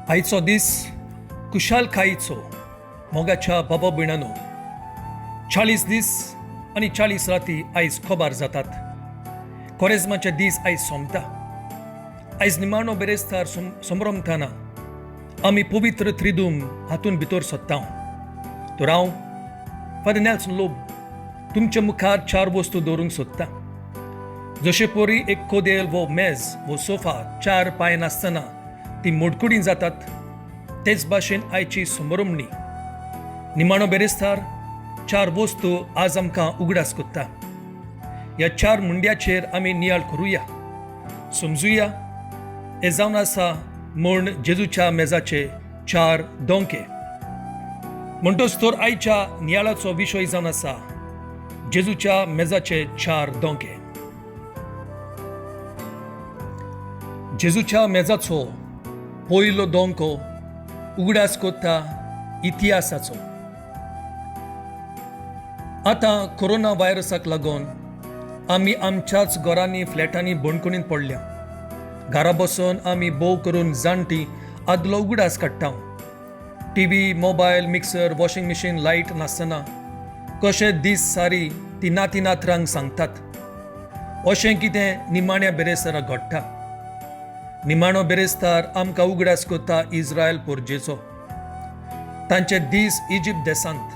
आयचो दीस खुशालकायेचो मोगाच्या बाबा भयणानो. 40 दीस आनी 40 राती आयज खबर जातात. कोरेज्माचे दीस आयज सोंपता. आयज निमाणो बेरेस्तार संभ्रमताना आमी पवित्र त्रिदूम हातूंत भितर सोदता. तर हांव फादर नेल्सन लोब तुमच्या मुखार चार वस्तू दवरूंक सोदता. जशे परी एक कोदेल वो मेज वो सोफा चार पांय नासतना ती मोडकुडी जातात, तेच भाशेन आयची समरमणी निमाणो बेरेस्तार चार वस्तू आज आमकां उगडास कोत्ता. ह्या चार मुंड्याचेर आमी नियाळ करुया, समजुया हे जावन आसा म्हूण जेजूच्या मेजाचे चार दोंके. म्हणटच तर आयच्या नियाळाचो विशय जावन आसा जेजूच्या मेजाचे चार दोंके. जेजूच्या मेजाचो पयलो दोंको उगडास कोत्ता इतिहासाचो. आतां कोरोना व्हायरसाक लागून आमी आमच्याच घरांनी फ्लॅटांनी बणकुणींत पडल्या. घरा बसून आमी भोव करून जाणटी आदलो उगडास काडटा. T V, mobile, mixer, washing machine, light नासतना कशे दीस सारी ती नाती नातरांक सांगतात. अशें कितें निमाण्या बेरेस्ताराक घडटा. निमाणो बेरेस्तार आमकां उगडास कोत्ता इस्रायल पोरजेचो. तांचे दीस इजिप्त देशांत.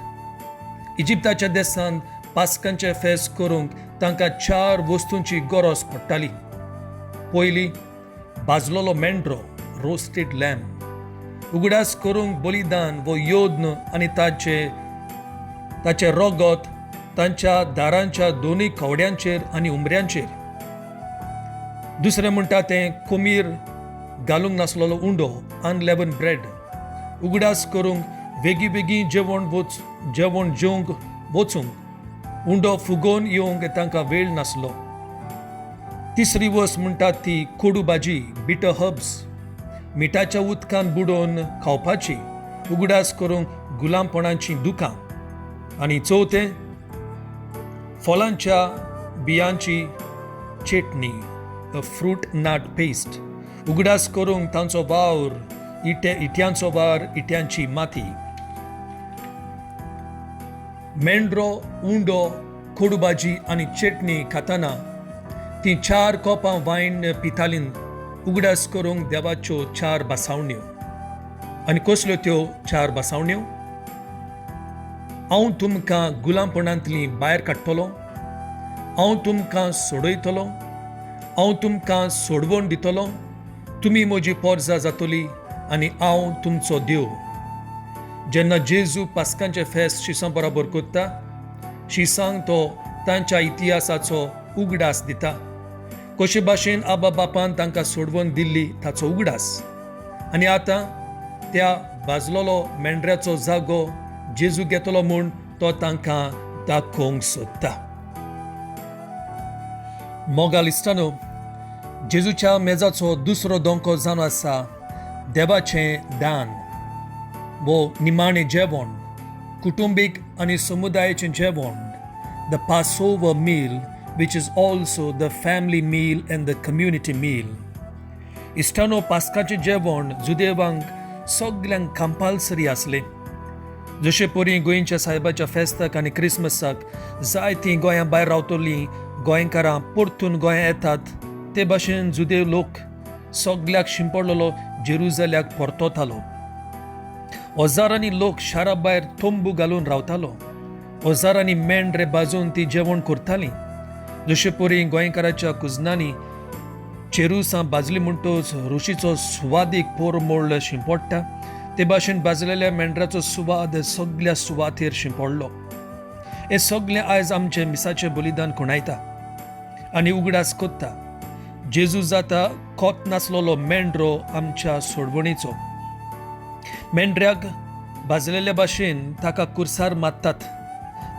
इजिप्ताच्या देशांत पास्कांचें फेस्त करूंक तांकां चार वस्तूंची गरज पडटाली. पयली भाजलेलो मेंढरो, रोस्टेड लॅम्ब, उगडास करूंक बलिदान वो योद्न आनी ताचें रगत तांच्या दारांच्या दोनूय कवड्यांचेर आनी उमऱ्यांचेर. दुसरें म्हणटा तें कोमीर घालूंक नासलेलो उंडो, अनलेवन ब्रेड, उगडास करूंक बेगी बेगी जेवण वच जेवण जेवंक वचूंक उंडो फुगोवन येवंक तांकां वेळ नासलो. तिसरी वस्त म्हणटात ती कोडू भाजी, बिटर हर्ब्स, मिठाच्या उदकान बुडोवन खावपाची, उगडास करूंक गुलामपणाची दुकां. आनी चवथें फळांच्या बियांची चेटणी, अ फ्रूट नट पेस्ट, उगडास करूंक तांचो वावर इटे इट्यांचो वावर, इट्यांची माती. मेंढरो, उंडो, कोडू भाजी आनी चेटणी खाताना ती चार कोपां वायन पितालीं, उगडास करूंक देवाच्यो चार बसावण्यो. आनी कसल्यो त्यो चार बसावण्यो? हांव तुमकां गुलामपणांतली भायर काडटलो, हांव तुमकां सोडयतलो, हांव तुमकां सोडवण दितलो, तुमी म्हजी पोरजा जातली आनी हांव तुमचो देव. जेन्ना जेजू पास्कांचें फेस्त शिसां बराबर करता, शिसांक तो तांच्या इतिहासाचो उगडास दिता, कशे भाशेन आबा बापान तांकां सोडवण दिल्ली ताचो उगडास. आनी आतां त्या भाजलेलो मेंढऱ्याचो जागो जेजू घेतलो म्हूण तो तांकां दाखोवंक सोदता. मोगाल इश्टानो, जेजूच्या मेजाचो दुसरो दोंको जावन आसा देवाचें दान वो निमाणें जेवण, कुटुंबीक आनी समुदायाचें जेवण, the Passover meal, which is also the family meal and the community meal. इश्टानो, पास्काचें जेवण जुदेवांक सगल्यांक कंपल्सरी आसलें. जशे परी गोंयच्या सायबाच्या फेस्ताक आनी क्रिसमसाक जायतीं गोंया भायर रावतलीं गोंयकारां परतून गोंया येतात, ते भाशेन जुदेव लोक सगल्याक शिंपडलेलो जेरुजाल्याक परततालो. हजारांनी लोक शारा भायर तंबू घालून रावतालो. हजारांनी मेंढरे भाजून ती जेवण करतालीं. जशे परी गोंयकाराच्या कुजनांनी चेरुसां भाजली म्हणटच रुशीचो सुवादीक पोरमोळ शिंपडटा, ते भाशेन भाजलेल्या मेंढराचो सुवाद सगल्या सुवातेर शिंपडलो. हें सगलें आयज आमचें मिसाचें बलिदान खुणायता आनी उगडास कोत्ता. जेजू जाता कोत नासलेलो मेंढरो आमच्या सोडवणीचो. मेंढऱ्याक भाजलेल्या भाशेन ताका कुर्सार मारतात.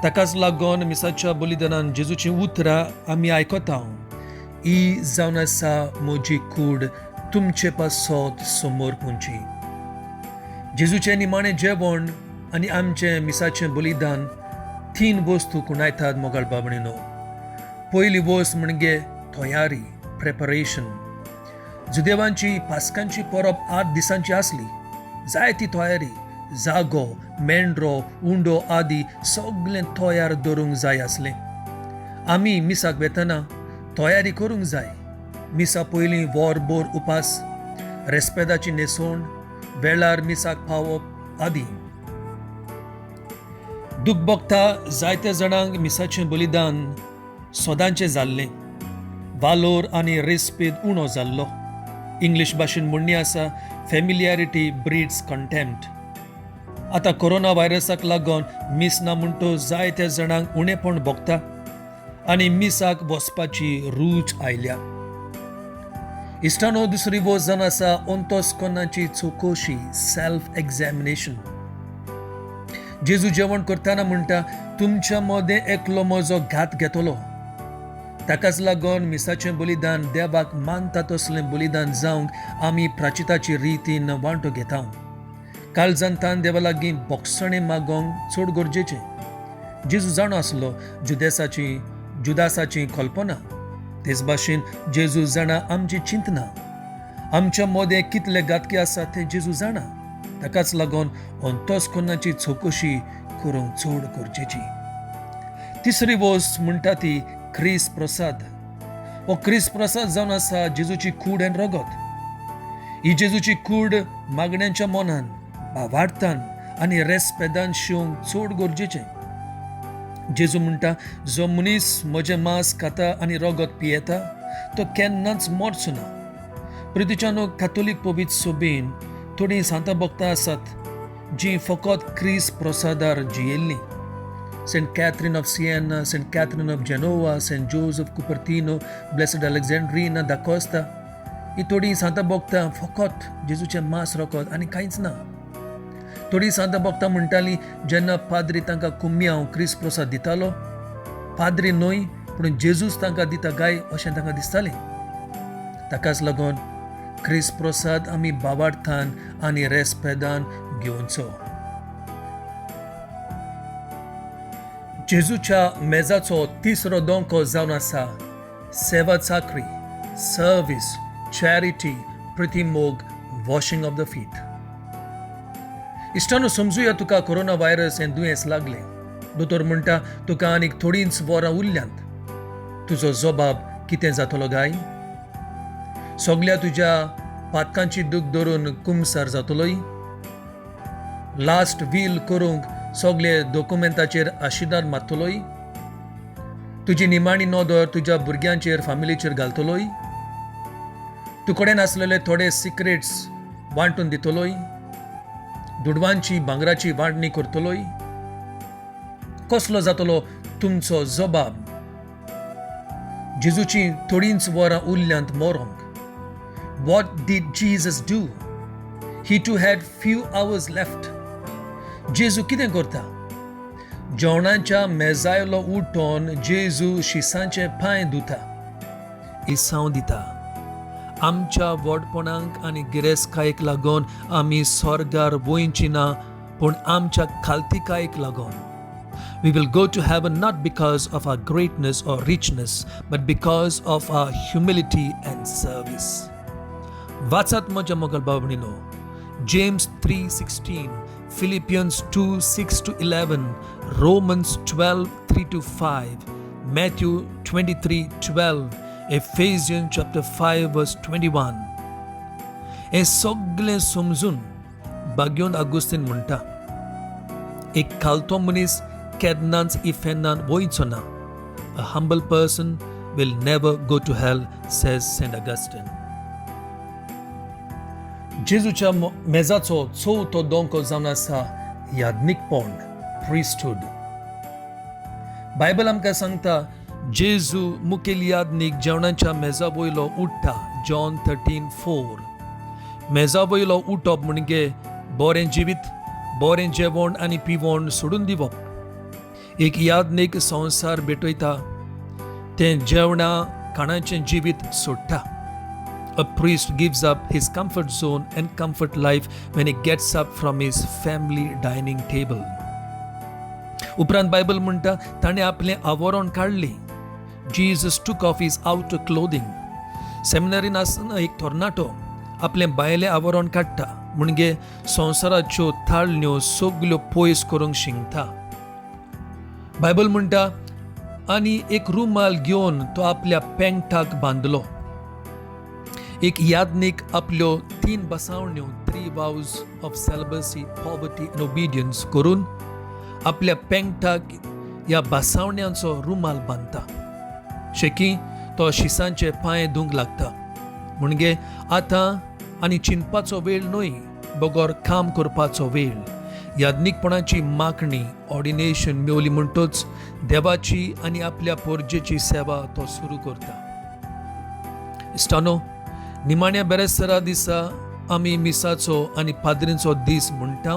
ताकाच लागून मिसाच्या बलिदानान जेजूचीं उतरां आमी आयकता, ही जावन आसा म्हजी कूड तुमचे पासत समोर पुंची. जेजूचें निमाणें जेवण आनी आमचें मिसाचें बलिदान तीन वस्तू खुणायतात मोगाळ बाबणीनो. पयली वस्त म्हणजे तयारी, प्रेपरेशन. जुदेवांची पास्कांची परब 8 दिसांची आसली. जायती तयारी, जागो, मेंढरो, उंडो आदी सगळें तयार दवरूंक जाय आसलें. आमी मिसाक वेतना तयारी करूंक जाय. मिसा पयलीं वरभर उपास, रेस्पेदाची न्हेसवण, वेळार मिसाक पावप आदी. दूख भोगता जायत्या जाणांक मिसाचें बलिदान सदांचें जाल्लें. वालोर आनी रेस्पेद उणो जाल्लो. इंग्लीश भाशेन म्हणणी आसा, फेमिलियरिटी ब्रीड्स कंटेम्प्ट. आतां कोरोना व्हायरसाक लागून मीस ना म्हणटो जायत्या जाणांक उणेपण भोगता आनी मिसाक वचपाची रूच आयल्या. इश्टानो, दुसरी वस्त जावन आसा अंतस्करणाची चवकशी, सेल्फ एग्जामिनेशन. जेजू जेवण करतना म्हणटा, तुमच्या मदें एकलो म्हजो घात घेतलो. ताकाच लागून मिसाचें बलिदान देवाक मानता तसलें बलिदान जावंक आमी प्राचिताची रितीन वांटो घेता. काळजांतान देवा लागीं बोगसणें मागोवंक चड गरजेचें. जेजू जाणो आसलो जुदासाची कल्पना. तेच भाशेन जेजू जाणा आमची चिंतना. आमच्या मदें कितले घातकी आसा तें जेजू जाणा. ताकाच लागून अंतस्करणाची चवकशी करूंक चड गरजेची. तिसरी वस्त म्हणटा ती क्रिस प्रसाद. हो क्रिस प्रसाद जावन आसा जेजूची कूड आनी रगत. ही जेजूची कूड मागण्यांच्या मनान, भावार्थान आनी रेस्पेदान शिवंक चड गरजेचें. जेजू म्हणटा, जो मनीस म्हजें मांस खाता आनी रगत पियेता तो केन्नाच मरचो ना. प्रितीच्यानो, कातोलीक पवित्र सोबेन थोडीं सांतां भक्तां आसात जीं फकत क्रिस प्रसादार जियेल्लीं. Saint Catherine of Siena, Saint Catherine of Genoa, Saint Joseph Cupertino, Blessed Alexandrina da Costa. ही थोडीं सांतां भक्तां फकत जेजूचें मांस रगत आनी कांयच ना. थोडीं सांतां भक्तां म्हणटालीं, जेन्ना पाद्री तांकां कुम्यांव क्रिस प्रसाद दितालो, पाद्री न्हय पूण जेजूच तांकां दिता गाय अशें तांकां दिसतालें. ताकाच लागून क्रिस प्रसाद आमी बाबार्थान आनी रेस्पेदान घेवचो. जेजूच्या मेजाचो तिसरो दोंको जावन आसा सेवा चाकरी, सर्वीस, चॅरिटी, प्रितीमोग, वॉशिंग ऑफ the feet. इश्टानो, समजुया तुका कोरोना व्हायरस हें दुयेंस लागलें. दोतोर म्हणटा तुका आनीक थोडींच वरां उरल्यांत. तुजो जबाब कितें जातलो गाय? सगल्या तुज्या पातकांची दूख धरून कुमसार जातलोय? लास्ट व्हील करूंक सगळे दोकुमेंताचेर आशिर्वाद मारतलोय? तुजी निमाणी नदर तुज्या भुरग्यांचेर, फामिलीचेर घालतलोय? तूं कडेन आसलेले थोडे सिक्रेट्स वांटून दितलोय? दुडवांची भांगराची वांटणी करतलोय? कसलो जातलो तुमचो जबाब? जेजूची थोडींच वरां उरल्यांत मरोंक. What did Jesus do? He too had few hours left. जेजू कितें करता? जेवणाच्या मेजायलो उठोन जेजू शिसांचे पांय धुता, इसांव दिता. आमच्या व्हडपणाक आनी गिरेस्तकायेक लागून आमी स्वर्गार वयची ना, पूण आमच्या खालतीकायेक लागून. We will go to heaven not because of our greatness or richness, but because of our humility and service. वाचात म्हज्या मोगल भाव, James 3:16, Philippians 2:6 to 11, Romans 12:3 to 5, Matthew 23:12, Ephesians chapter 5 verse 21. हें सगळें समजून भाग्योन आगुस्तीन म्हणटा, एक खालतो मनीस केन्नाच इफेर्नान वयचो ना. A humble person will never go to hell, says Saint Augustine. जेजूच्या मेजाचो चवथो दोंको जावन आसा याज्ञिकपण, प्रिस्टहूड. बायबल आमकां सांगता, जेजू मुखेल याज्ञिक जेवणाच्या मेजा वयलो उठ्ठा, जॉन 13:4. मेजा वयलो उठप म्हणजे बरें जिवीत, बरें जेवण आनी पिवण सोडून दिवप. एक याज्ञिक संवसार भेटयता, तें जेवणा खाणाचें जिवीत सोडटा. A priest gives up his comfort zone and comfort life when he gets up from his family dining table. उपरांत बायबल म्हणटा, ताणें आपलें आवरण काडलें. Jesus took off his outer clothing. सेमिनरीन आसतना एक तरणाटो आपलें भायलें आवरण काडटा. म्हणजे संवसाराच्यो थाळण्यो सगल्यो पयस करूंक शिंकता. बायबल म्हणटा, आनी एक रुमाल घेवन तो आपल्या पेंगटाक बांदलो. एक याज्ञीक आपल्यो तीन बसावण्यो, three vows of celibacy, poverty and obedience करून आपल्या पेंगटाक ह्या बसावण्यांचो रुमाल बांदता. शेकी तो शिसांचे पांय धुवंक लागता. म्हणजे आतां आनी चिंतपाचो वेळ न्हय, बगर काम करपाचो वेळ. याज्ञीकपणाची मागणी, ऑर्डिनेशन मेवली म्हणटच देवाची आनी आपल्या पोरजेची सेवा तो सुरू करता. इश्टानो, निमाण्या बेरेस्तारा दिसा आमी मिसाचो आनी पाद्रींचो दीस म्हणटा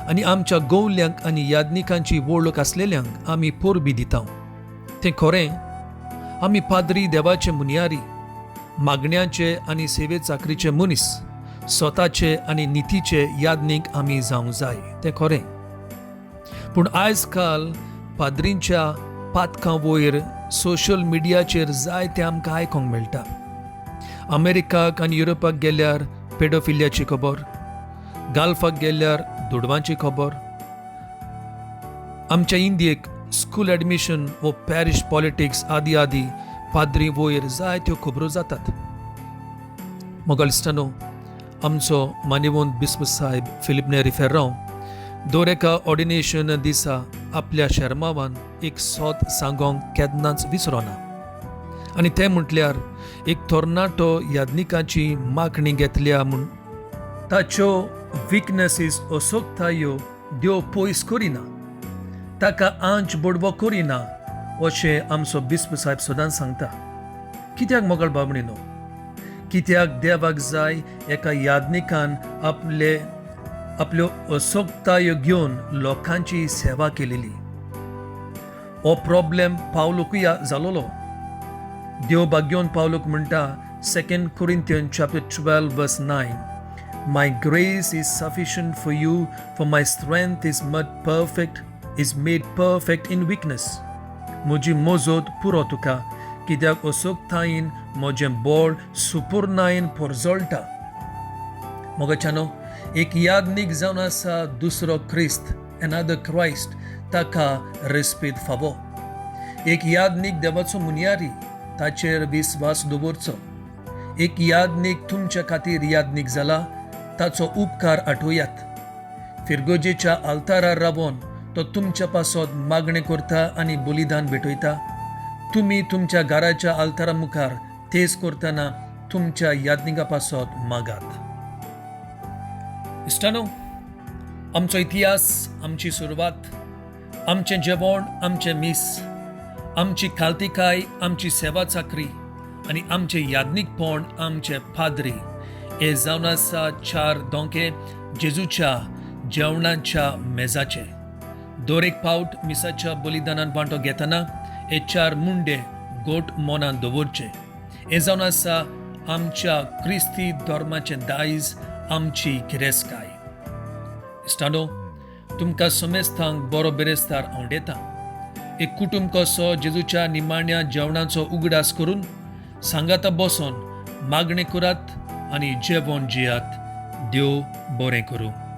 आनी आमच्या गोवल्यांक आनी याज्ञिकांची वळख आसलेल्यांक आमी परबी दिता. तें खरें, आमी पाद्री देवाचे मुनयारी, मागण्याचे आनी सेवे चाकरीचे मनीस, स्वताचे आनी नितीचे याज्ञीक आमी जावंक जाय, तें खरें. पूण आयज काल पाद्रींच्या पातकां वयर सोशल मिडियाचेर जायतें आमकां आयकूंक मेळटा. अमेरिकाक आनी युरोपाक गेल्यार पेडोफिलियाची खबर, गाल्फाक गेल्यार दुडवांची खबर, आमच्या इंडियेक स्कूल एडमिशन वो पॅरिश पॉलिटिक्स आदी आदी पाद्री वयर जायत्यो खबरो जातात. मोगाळ इश्टानो, आमचो मानेवंत बिस्प साहेब फिलीप नेरी फेर्रांव दर एका ऑर्डिनेशन दिसा आपल्या शेर्मावान एक सोद सांगोंक केन्नाच विसरोना, आनी तें म्हटल्यार एक तरणाटो याज्ञिकाची मागणी घेतल्या म्हूण ताच्यो विकनसीस असोकतायो देव पयस करिना, ताका आंच बडवो करिना अशें आमचो बिस्प साहेब सदांच सांगता. कित्याक मोगाळ बाबणीनो? कित्याक देवाक जाय एका याज्ञिकान आपले आपल्यो असोकतायो घेवन लोकांची सेवा केलेली. हो प्रॉब्लेम पावलूकूय जालोलो. देव भाग्योन पावलूक म्हणटा, 2 Corinthian chapter 12 verse 9, "My grace is sufficient for you, for my strength is made perfect in weakness." म्हजी मजत पुरो तुका, कित्याक असोकतायेन म्हजें बळ सुपुर्णायेन परजळटा. मोगाच्यानो, एक याज्ञीक जावन आसा दुसरो क्रिस्त, एनादर क्रायस्ट, ताका रेस्पेद फावो. एक याज्ञीक देवाचो मुनयारी, ताचेर विस्वास दवरचो. एक याज्ञीक तुमच्या खातीर याज्ञीक जाला, ताचो उपकार आठोयात. फिरगोजेच्या आल्तारार रावोन तो तुमच्या पासत मागणें करता आनी बलिदान भेटयता. तुमी तुमच्या घराच्या आल्तारा मुखार तेज करतना तुमच्या याज्ञिका पासत मागात. इश्टानो, आमचो इतिहास, आमची सुरवात, आमचें जेवण, आमचें मीस, आमची खालतिकाय, आमची सेवा चाकरी आनी आमचें याज्ञीकपण, आमचे पाद्री हे जावन आसा चार दोंके जेजूच्या जेवणाच्या मेजाचे. दर एक फावट मिसाच्या बलिदानान वांटो घेतना हे चार मुंडे गोट मनान दवरचे. हे जावन आसा आमच्या क्रिस्ती धर्माचें दायज, आमची गिरेस्तकाय. इश्टानो, तुमकां समेस्तांक बरो बिरेस्तार आवडेता. एक कुटुंब कसो जेजूच्या निमाण्या जेवणाचो उगडास करून सांगाता बसोन मागणें करात आनी जेवण जियात. देव बरें करूं.